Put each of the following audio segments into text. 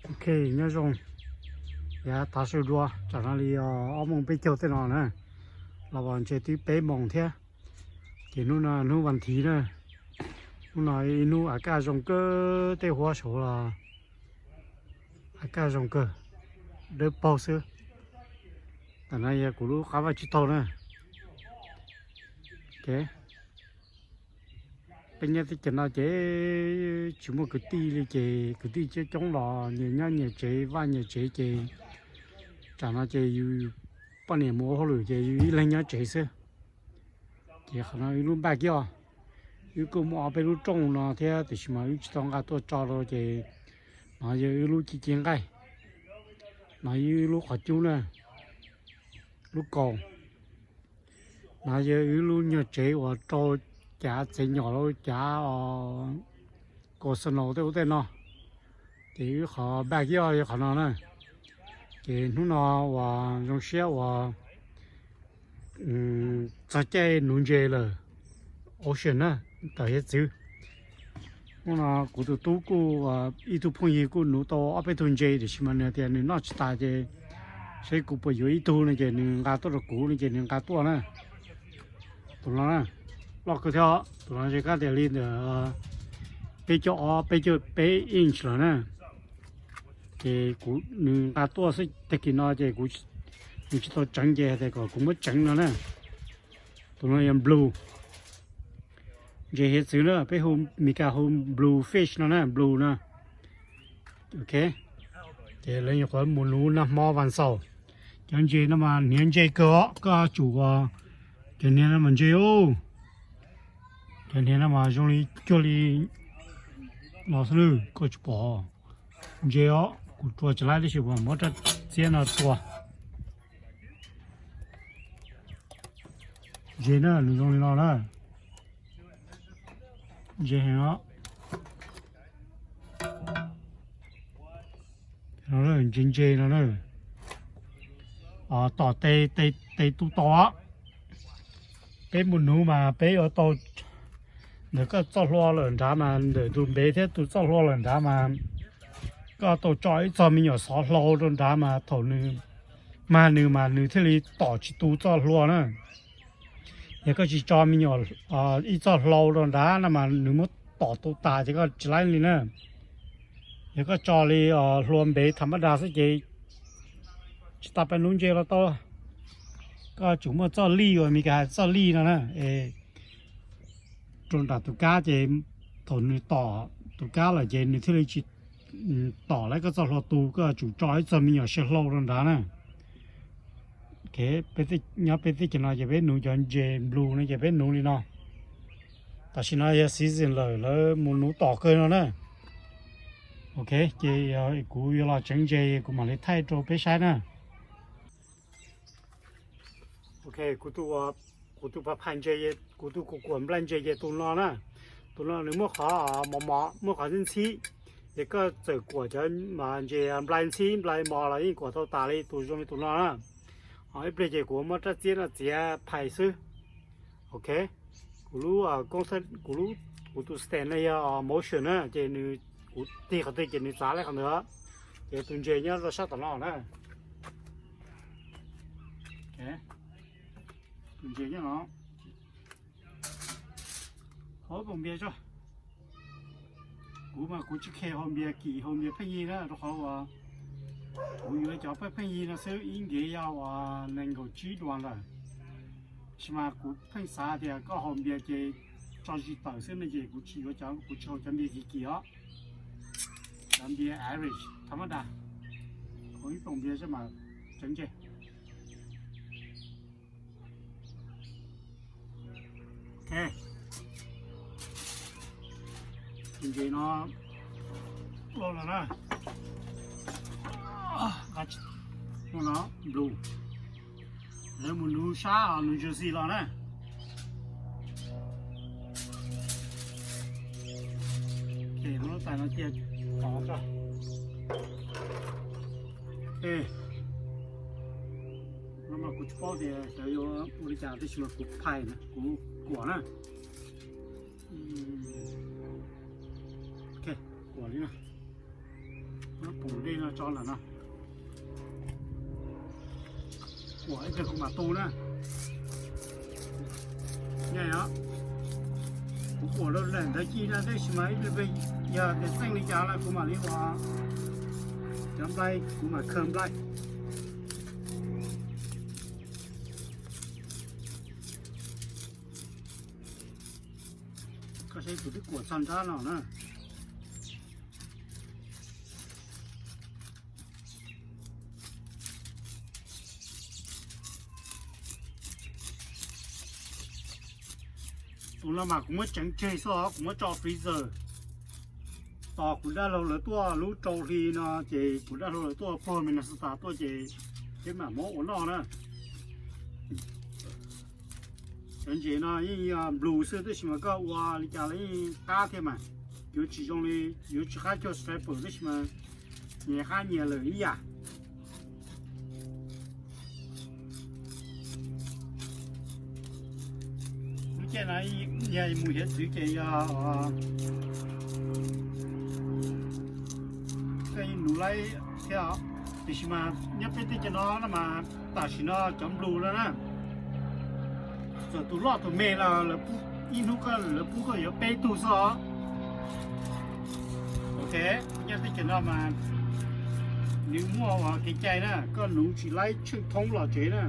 Ok, nyob zoo, yav tav su dua tsam no li ob moos peb caug tej no na, los vas ntses twb peb moos thiab. Ces hnub no hnub vas thiv na, hnub no ib hnub a kaj zoo kawg, tej huab saud los a kaj zoo kawg, dawb paug xwb. Tam no yog kuv lub qab vaj tsib taug na. Peb nyob teb chaws no ces tsis muaj kwv tij li ces kwv tij coob coob los nyias nyob nyias tsev vaj nyias tsev ces tsam no ces yus poj niam mus ua hauj lwm ces yus ib leeg nyob tsev xwb. Ces qhov no wb lub npaj kiag, wb kuj muaj ob peb lub rooj no thiab tiam sis mas wb tsis tau nqa tuaj tso rau ces no yog wb lub ci ci nqaij, no yog wb lub qhov cub na, lub kaus. No yog wb lub nyuag tsev uas rau cav txev nyom los cav casino tej ub tej no. Ces wb qhov npaj kiag yog qhov no na. Ces hnub no uas zoo siab uas txog caij nuv ntses lawm, ocean na, tawm hiav txwv. Hnub no kuv tus tub kuj, ib tug phooj ywg kuj nuv tau ob peb tug ntses tiam sis mas nws tias nws noj tsis tas ces saib kuv puas yuav ib tug no ces nws nqa tuaj rau kuv no ces nws nqa tuaj na. Tus no na, loj kawg thiab, tus no ze kab tias li ntawm peb caug ob peb caug peb inch lawm na. Ces kuv nws nqa tuaj xwb tag kis no ces kuv, nws tsis tau tseev ces hais tias kom kuv muab tseev no na. Tus no yog blue, ntses hiav txwv na, peb hu, Meskas hu blue fish no na, blue no. Ok, ces lawv nyuam qhuav mus nuv nag hmo vas xaum. Cov ntses no mas hniav ntse kawg os, koj tsum ua, cov hniav no mas ntse os. Cov hniav no mas zoo li cuag li no xwb, koj tsis pom. Ntse os, kuv rua tsis laib tab sis mas muab rab txiab no rua. Ntse na, nws zoo li no na. Ntse heev os. Ntse ntse no na. Tom tes, tes tu tau. Peb mus nuv mas peb yuav tau, ntawm koj txoj hlua lawm nrad mas, ntawm tus npev thiab tus txoj hlua lawm nrad mas, koj tau tso ib txog me nyuam xov hlau rau nrad mas thaum nws mag nws mas nws thiaj li tom tsis tu txoj hlua na. Yog koj tsis tso me nyuam ib txoj hlau rau nrad no mas nws muab tom tu tas ces koj tsis laib li na. Yog koj tso li hlua npev tham mab das xwb ces tsis tas peb nuv ntses los tau. Koj tsum muaj txoj lij uas Meskas hais txoj lij no na, es rau nram tus kab ces thaum nws tom tus kab lawm ces nws thiaj li tsis tom lawv koj txoj hlua tu, koj tsum tso ib txog me nyuam xov hlau rau nrad na. Nyob peb teb chaws no ces peb nuv cov ntses blue no ces peb nuv li no. Tam sim no yog season lawm, lawv mus nuv tom kawg no na. Ok, ces kuv yuav los tseev ntses kuv mam li thaij rau peb saib na. Ok, kuv tus, kuv tus pab phais ntses, kuv tus kuam kuam nplai ntses ces tus no na. Tus no nws muaj qhov mos mos, muaj qhov ntxhib ntxhib, ces koj txawm kuam cov ntses nplai ntxhib nplai mos los yeej kuam tau tas li tus zoo li tus no na. Ib pliag ces kuv muab rab txiab no txiav phais xwb. Ok, kuv lub, kuv lub, kuv tus stand no yog motion na, ces nws, kuv tig qhov twg ces nws txav li qhov ntawd, ces tus ntses nyob rau sab tom no na. Tus ntses nyob no. Hauv poom npias tso. Kuv mas kuv tsis khe hau npias kim hau npias pheej yig na, rau qhov uas kuv yuav cov pheej pheej yig no xwb, ib nkev yog uas nees nkaum tsib dollar lawm. Tab sis mas kuv pheej xav tias koj hau npias ces tso zis tawm xwb no ces kuv tsis yuav cov, kuv tsis hau cov npias kim kim os. Cov npias average tham mab das, hau ib poom npias xwb mas tseev ntses. Ok, tus ntses no loj lawm na. Hnub no blue, lawv mus nuv sab New Jersey los na. Ces lub tais no cia tov tso. No mas kuv tsis paub tias xyov yuav ua li cas tab sis mas kuv phais na, kuv kuam na. Ok, kuam li no. Pum dej no tso ntawm no, kuam ib pliag kuv mam tu na. Nyob, kuv kuam rau daim ntawv ci no tab sis mas ib pliag yog tias txeej li cas no kuv mam li ua cov nplai, kuv mam khaws nplai. Koj saib kuv twb kuam txog nrab no na. Tus no mas kuv muab tseev tseg xwb os, kuv muab tso freezer. Tos kuv dab laug lawv tuaj lub rau hli no ces kuv dab laug lawv tuaj puag Minnesota tuaj ces peb mam muab ua noj na. Cov ntses no yeej yog blue xwb tab sis mas koj ua li cas los yeej qab thiab mas. Yuav tsis zoo li, yuav tsis qab cuag striper tab sis mas nyias qab nyias lawm ib yam. Lub caij no yog mus hiav txwv ces yog koj nuv laib thiab os. Tiam sis mas nyob peb teb chaws no no mas tam sim no cov blue no na, txawm tus loj tus me los ib hnub koj lawv pub koj yuav peb tug xwb os. Ok, nyob teb chaws no mas nws muaj kev cai na, koj nuv tsis laib tsheej thoob los tsev na.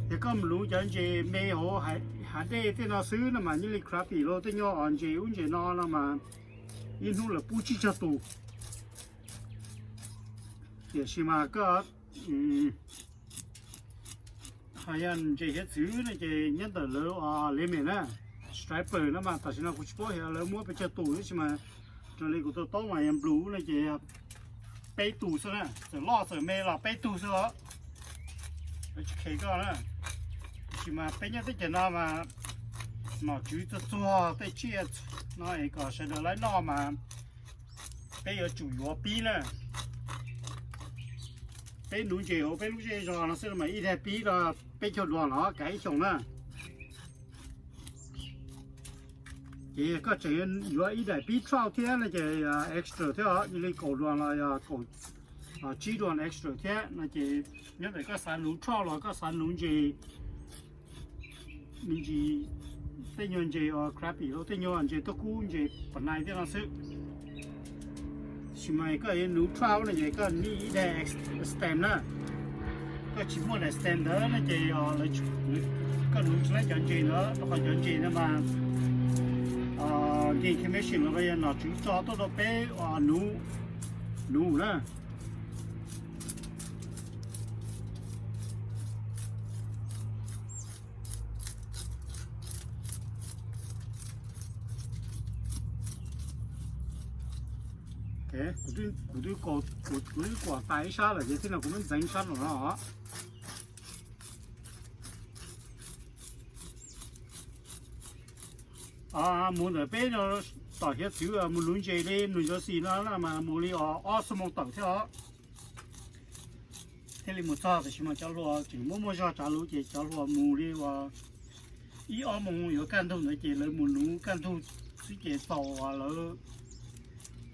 Yog koj mus nuv cov ntses me hauv hav dej tej no xwb no mas nyob li crappie los tej nyuag ntses ub ntses no no mas ib hnub lawv pub tsib caug tus. Tiam sis mas koj ho yog ntses hiav txwv no ces nyob ntawm lawv limit na. Striper no mas tam sim no kuv tsis paub xyov lawv muab pes tsawg tus tab sis mas raws li kuv to taub mas yog blue no ces peb tus xwb na, txawm loj txawm me los peb tug xwb os. Lawv tsis khes koj na. Tiam sis mas peb nyob teb chaws no mas nom tswv txuag txuag tej tsiaj no es kom sawv daws laib noj mas peb yuav tsum yuav pib na. Peb nuv ntses hauv peb lub zej zos no xwb mas ib daim pib rau peb caug duas los kav ib xyoos na. Ces koj tseem yuav ib daim pib trout thiab no ces extra thiab os, yog li kaum duas los yog kaum tsib duas extra thiab no ces nyob ntawm koj xav nuv trout los koj xav nuv ntses me ntsis tej nyuag ntses crappie los tej nyuag ntses tuaj kub ntses pam nai tej no xwb. Tab sis mas koj yuav nuv trout no ces koj need ib daim stand na. Koj tsis muaj daim stand ntawd no ces koj nuv tsis laib cov ntses ntawd rau qhov cov ntses no mas Game Commission los yog nom tswv tso tuaj rau peb nuv, nuv na. Kuv twb kuam tas ib sab lawm ces thiab no kuv muab ntxeev sab no no. Mus ntawm peb no tom hiav txwv mus nuv ntses li nws cov xis no mas mus li ob xuab moos tawm thiab os. Thiaj li mus txog tab sis mas cov hluas tseem muaj muaj zog tsav luv ces cov hluas mus li uas ib ob moos yuav kaj ntug ntawd ces lawv mus nuv kaj ntug xwb ces txaus lawv,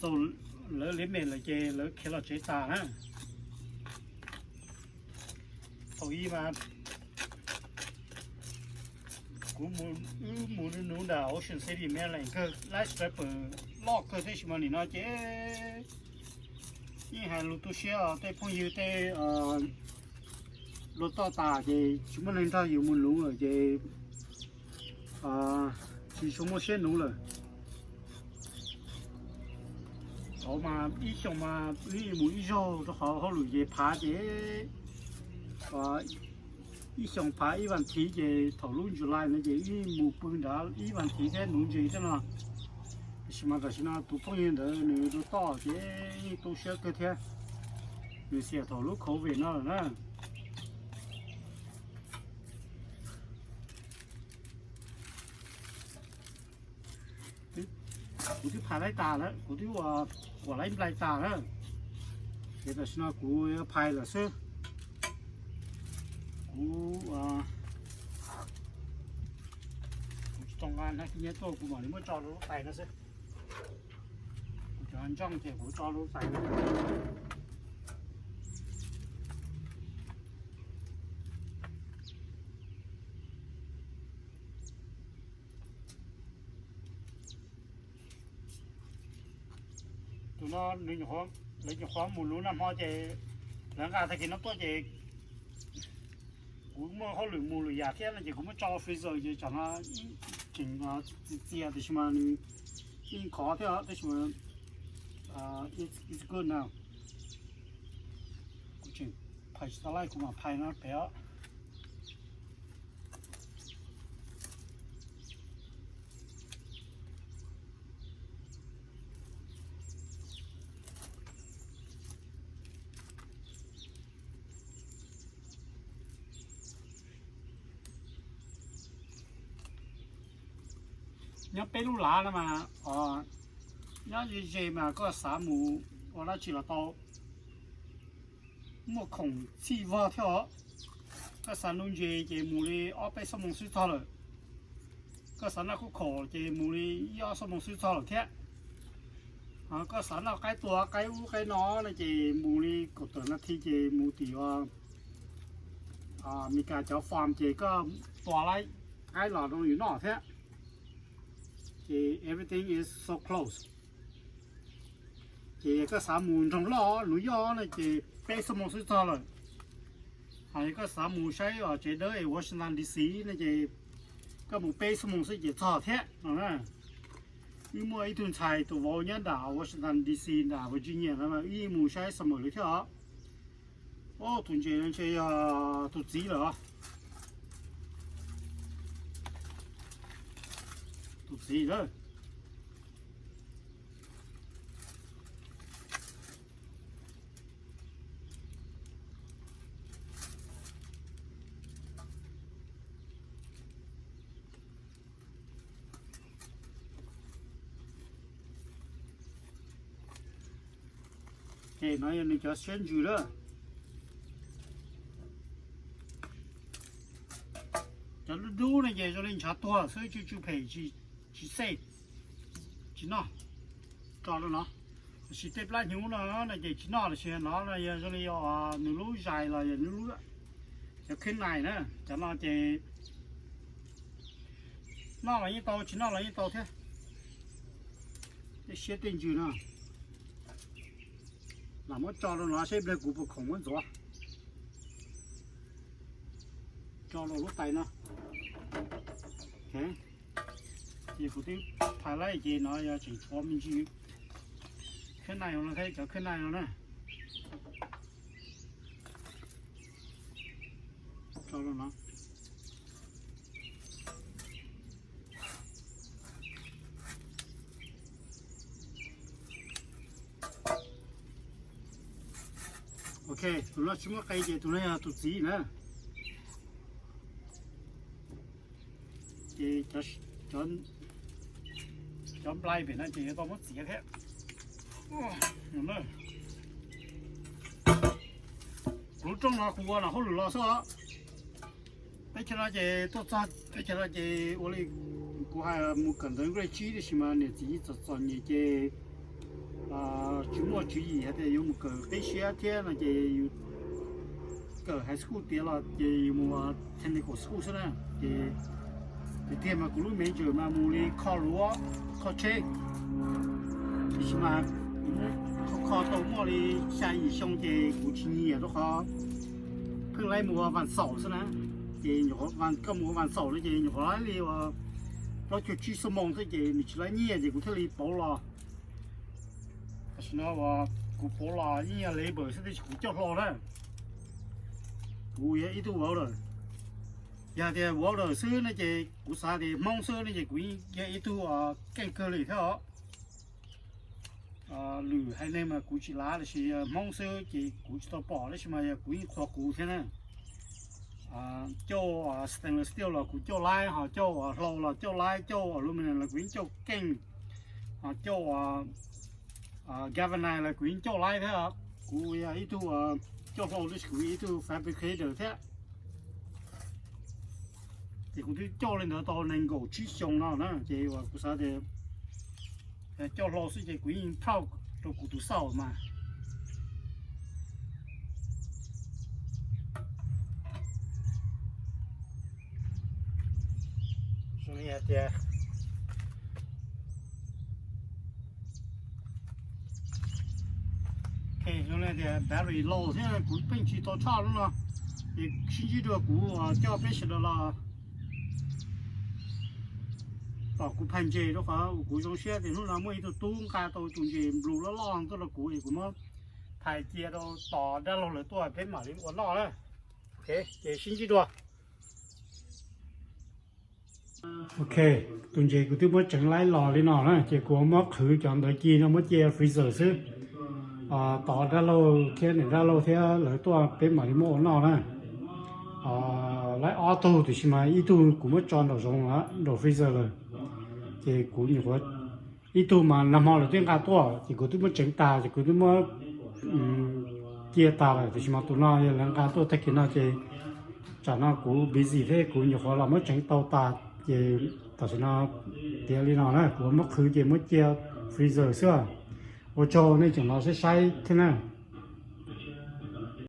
txaus lawv limit lawm ces lawv khiav los tsev tas na. Thaum ub mas kuv mus, wb mus nuv ntawm Ocean City Maryland kawg, laib striper loj kawg tab sis mas nim no ces yeej hais lus tu siab os, tej phooj ywg tej luag toj tas ces tsis muaj neeg nrog yus mus nuv lawm ces tsis tshua muaj siab nuv lawm. Thaum mas ib xyoos mas wb mus ib zaug rau qhov hauj lwm ces phav ces ib xyoos phav ib vas thiv ces thaum lub July no ces wb mus pw nrad ib vas thiv thiab nuv ntses thiab no. Tab sis mas tam sim no tus phooj ywg ntawd nws luag toj ces yeej tu siab kawg thiab, nws xiam thaum lub covid no lawm na. Kuv twb phais laib tas lawm, kuv twb ua kuam laib nplai tas lawm, ces tam sim no kuv yuav phais lawm xwb. Kuv, kuv tsis tau nqa hnab kib nyiab tuaj, kuv mam li muab tso rau lub tais no xwb. Ntsoog ces kuv tso lub tais. Tus no nws nyuam qhuav, lawv nyuam qhuav mus luv nag hmo ces lawv nqa tag kis no tuaj ces kuv muaj hauj lwm mus lwm yam thiab no ces kuv muab tso freezer ces tsam no tseem txias txias tiam sis mas nws yeej khov thiab tab sis mas it's good now. Kuv tseem phais tsis tau laij kuv mam phais no pem os. Nyob peb lub lav no mas, nyob ze ze mas koj xav mus ua dab tsi los tau, muaj khoom txhij vog thiab os. Koj xav nuv ntses ces mus li ob peb xuab moos xwb txog lawm. Koj xav noj khaub khom ces mus li ib ob xuab moos xwb txog lawm thiab. Koj xav noj qaib tua qaib ub qaib no no ces mus li kaum tawm nas this ces mus tim Amelikas cov farm ces koj tua lawm qaib los rau yus noj thiab. Ces everything is so close. Ces koj xav mus nroog loj New York no ces peb xuab moos xwb txog lawm. Hos yog koj xav mus saib tsev dawb es Washington D C no ces koj mus peb xuab moos xwb ces txog thiab no na. Wb muaj ib tug ntxhais tus vauv nyob nram Washington D C nram Virginia no mas wb yeej mus saib summer li thiab os. Ob tus ntses no ntshe yog tus txiv lawm os. Tus txiv lawm. Ces no yog nws cov siab ntsws lawm. Cov dub dub no ces zoo li ntshav tuag xwb, tsw tsw phem, tsis xej, tsis noj. Tso rau no. Tab sis tej plab hnyuv no no ces tsis noj, los sis no no yog zoo li nws lub zais los yog nws lub, cov khib nais na, cov no ces noj los yeej tau, tsis noj los yeej tau thiab. Tej siab tej ntsws no. Lam muab tso rau no seb pliag kuv puas khoom muab ntxuav. Tso rau lub tais no. Ces kuv twb phais lawm ces no yog tseem tshuav me ntsis. Khib nais no thiab, cov khib nais no na. Tso rau no. Ok, tus no tsis muaj qe ces tus no yog tus txiv na. Ces cov nplai pem no ces yuav tau muab txiav thiab. Kuv lub rooj no kuv ua los hauj lwm los xwb os. Teb chaws no ces tuaj txog teb chaws no ces ua li kuv hais mus kawm ntawv grade tsib, tab sis mas niam txiv txom txom nyem ces tsis muaj tswv yim hais tias yuav mus kawm qib siab thiab no ces yus kawm high school tiav los ces yus mus technical school xwb na. Ces tiag tiag mas kuv lub major mas mus li kho luav, kho tsheb. Tiam sis mas kho kho tau muaj li xya yim xyoo ces kuv tsis nyiam rau qhov pheej laib mus ua vas xaum xwb na. Ces koj mus ua vas xaum no ces nyuam qhuav laib li ua plaub caug tsib xuab moos xwb ces nws tsis laib nyiaj ces kuv thiaj li pauv los. Tam sim no uas kuv pauv los yeej yog labor xwb, tab sis kuv coj hlau na. Kuv yog ib tug welder. Yog tias welder xwb no ces kuv xav tias Hmoob xwb no ces kuv yog ib tug keej kawg li thiab os. Lwm haiv neeg mas kuv tsis lav, tab sis Hmoob xwb ces kuv tsis tau pom, tab sis mas yog kuv yeej qhuas kuv thiab na. Cauj stainless steel los kuv cauj laib, ho cauj hlau los cauj laib, cauj aluminum los kuv yeej cauj keej, ho cauj galvanize los kuv yeej cauj laib thiab. Kuv yog ib tug cauj hlau, tab sis kuv yog ib tug fabricator thiab. Ces kuv twb cauj li ntawd tau nees nkaum tsib xyoo no na, ces uas kuv xav tias cauj hlau xwb ces kuv yeej proud rau kuv tus xauj mas. Tias, ok, zoo li tias battery low thiab kuv pheej tsis tau tshoj lub no, ces sib ntsib dua kuv coj peb sawv daws los tom kuv phaj ntses rau qhov kuv zoo siab tias hnub no muaj ib tug tub nqa tau tus ntses blue loj loj tuaj rau kuv es kuv muab phais cia rau tos dab laug lawv tuaj peb mam li ua noj na. Ok, ces sib ntsib dua. Ok, tus ntses kuv twb muab tseev laib los li no na, ces kuv muab qhwv cov ntawd ci no muab cia freezer xwb. Tos dab laug thiab niam dab laug thiab lawv tuaj peb mam li muab ua noj na. Laib ob tug tiam sis mas ib tug kuv muab tso nraum zoov, nraum freezer lawm. Ces kuv nyuam qhuav, ib tug mas nag hmo lawv twb nqa tuaj ces kuv twb muab tseev tas ces kuv twb muab cia tas lawm, tiam sis mas tus no yog lawv nqa tuaj tag kis no ces tsam no kuv busy thiab kuv nyuam qhuav los muab tseev tau tas ces tam sim no tiav li no na, kuv muab qhwv ces muab cia freezer xwb. Ua tsaug nej tseem los saib saib thiab na.